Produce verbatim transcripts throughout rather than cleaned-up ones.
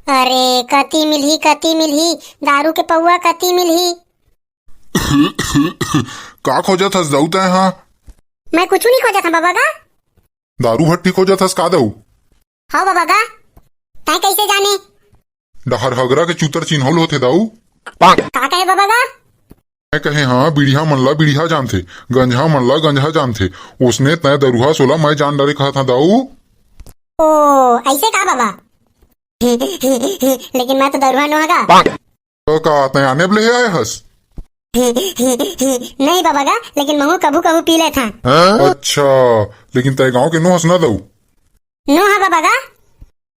अरे, कति मिलही, कति मिलही, दारू के पौवा कति मिलही? का खोजत हस दाऊ तैं हा? मैं कुछु नहीं खोजत हंव बबा गा। दारू भट्ठी खोजत हस का दाऊ? हव बबा गा। तैं कइसे जाने? डहर हगरा के चूतर चिन्हौल होथे दाऊ। का कहे बबा गा? मैं कहे हां, बीड़िहा मन ला बीड़िहा जानथे, गंजहा मन ला गंजहा जानथे, ओसने तैं दरुहा सोला मैं जान डारे कहत हां दाऊ। ओ, अइसे का बबा? लेकिन मैं तो दरुहा नोहंव गा। त का तैं आने ब ले आए हस? नहीं बबा गा, लेकिन महूं कभू कभू पी लेथंव। अच्छा, लेकिन तैं गांव के नोहस ना दाऊ? नोहंव बबा गा।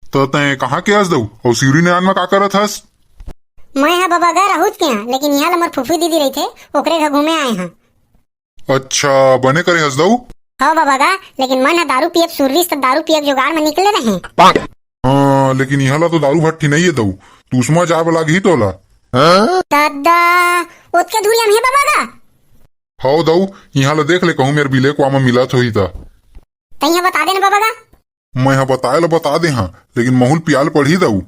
त तैं कहां के हस दाऊ? अउ सिवरी नयान म का करत हस? मैं हा बबा गा राहूत के हां, लेकिन इहां ला मोर फूफू दीदी रहिथे, ओकरे घर घूमे आए हां। अच्छा, बने करे हस दाऊ। हव बबा गा, लेकिन मन ह दारू पियब सुर्रिस त दारू पियब जुगाड़ म निकले रहें। हां, लेकिन इहां ला तो दारू भट्ठी नइये दाऊ, तुसमा जाय बर लागही तोला। ददा, ओतके दूरिया म हे बबा गा। हव दाऊ, इहां ला देख ले, कहूं मेर बिलेकवा म मिलत होही त। तइहां बता दे न बबा गा। मैं हा बताय ला बता दे हां, लेकिन महूं ल पियाल पड़ही दाऊ।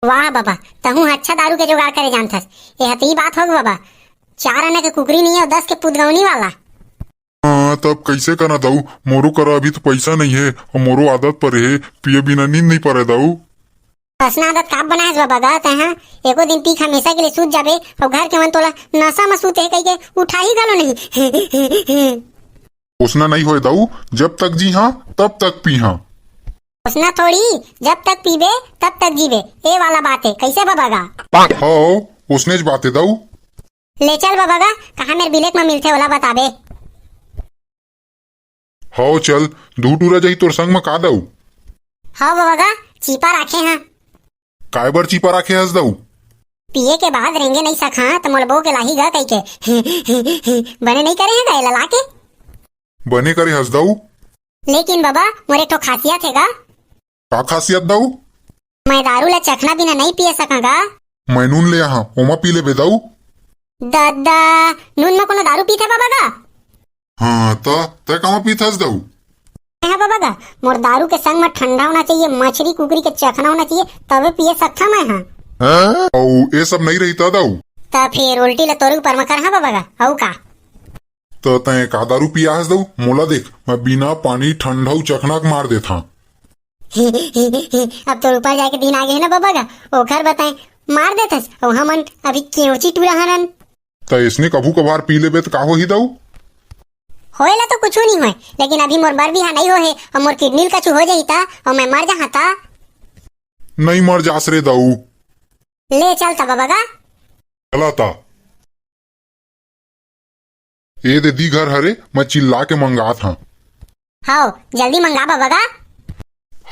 वाह बबा, तहूं ह अच्छा दारू के जुगाड़ करे जानथस। एह त ई बात होगे बबा, चार आना के कुकरी नइये, दस के पुदगौनी वाला। हां, तब कइसे करंव दाऊ? मोरो करा अभी तो पइसा नइये, अउ मोरो आदत परे हे, पिये बिना नींद नइ परे दाऊ। असना आदत का बनायस बबा गा तैं हा? एको दिन पी के हमेसा के लिए सूत जाबे, अउ घर के मन तोला नसा म सूते हे कहिके उठाही घलो नहीं। ओसना नइ होय दाऊ, जब तक जी हां, तब तक पी हां। ओसना थोड़ी, जब तक पीबे, तब तक जीबे, ए वाला बात हे, कइसे बबा गा? हव, ओसनेच बात हे दाऊ। ले चल बबा गा, कहां मेर बिलेक म मिलथे ओला बताबे। हव चल, दू टूरा जाही तोर संग म का दाऊ? हव बबा गा, चीपा राखे हां। काय बर चीपा राखे हस दाऊ? पिए के बाद रेंगे नइ सकहां त मोला बो के लाही गा कहिके। बने नइ करे हे गा एला लाके? बने करे हस दाऊ। लेकिन बबा, मोर एक ठो खासियत हे गा। का खासियत दाऊ? मैं दारू ला चखना बिना नइ पिए सकंव गा। मैं नून ले आहां, ओमा पी लेबे दाऊ। ददा, नून म कोनो दारू पीथे बबा गा? हां, त तैं कामा पीथस दाऊ? हां बबा गा, मोर दारू के संग म ठंडा होना चाहिए, मछरी कुकरी के चखना होना चाहिए, तबे पिए सकथंव मैं हा। अउ ए सब नइ रही त दाऊ? त फेर उल्टी ला तोर ऊपर म करहां बबा गा, अउ का? त तैं का दारू पिया हस दाऊ? मोला देख, मैं बिना पानी ठंडा अउ चखना के मार देथंव। अब तोर ऊपर जाय के दिन आगे हे ना बबा गा, ओखर बताए मार देथस, अउ हमन अभी केवची टूरा हरन। त इसने कभू कभार पी लेबे त का होही दाऊ? होए ला तो कुछु नइ होए, लेकिन अभी मोर बर बिहा नइ होहे, अउ मोर किडनी ल कछु हो जाही त, अउ मैं मर जाहां त। नइ मर जास रे दाऊ। ले चल त बबा गा। चला त। ए दे दी घर हरे, मैं चिल्ला के मंगात हां। हव, जल्दी मंगा बबा गा।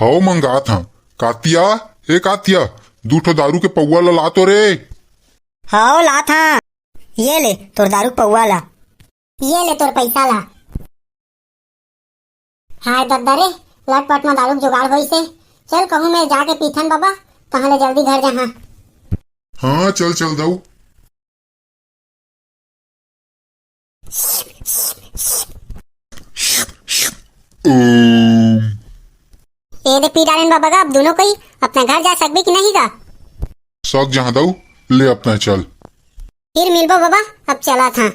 हव, मंगात हां। कातिया, ए कातिया, दू ठो दारू के पौवा ल ला तो रे। हव, लात हां। ये ले तोर दारू के पौवा ला। ये ले तोर पइसा ला। हाय दद्दा रे, लटपट म दारू के जुगाड़ होइस हे। चल कहूं मैं जाके पीथन बबा, तहां ले जल्दी घर जाहां। हां, चल चल दाऊ। ओम। ए दे पी डारेन बबा गा, अब दूनों कोई अपना घर जा सकबे कि नहीं गा? सक जाहां दाऊ, ले अपना चल। फिर मिलबो बबा, अब चलत हां।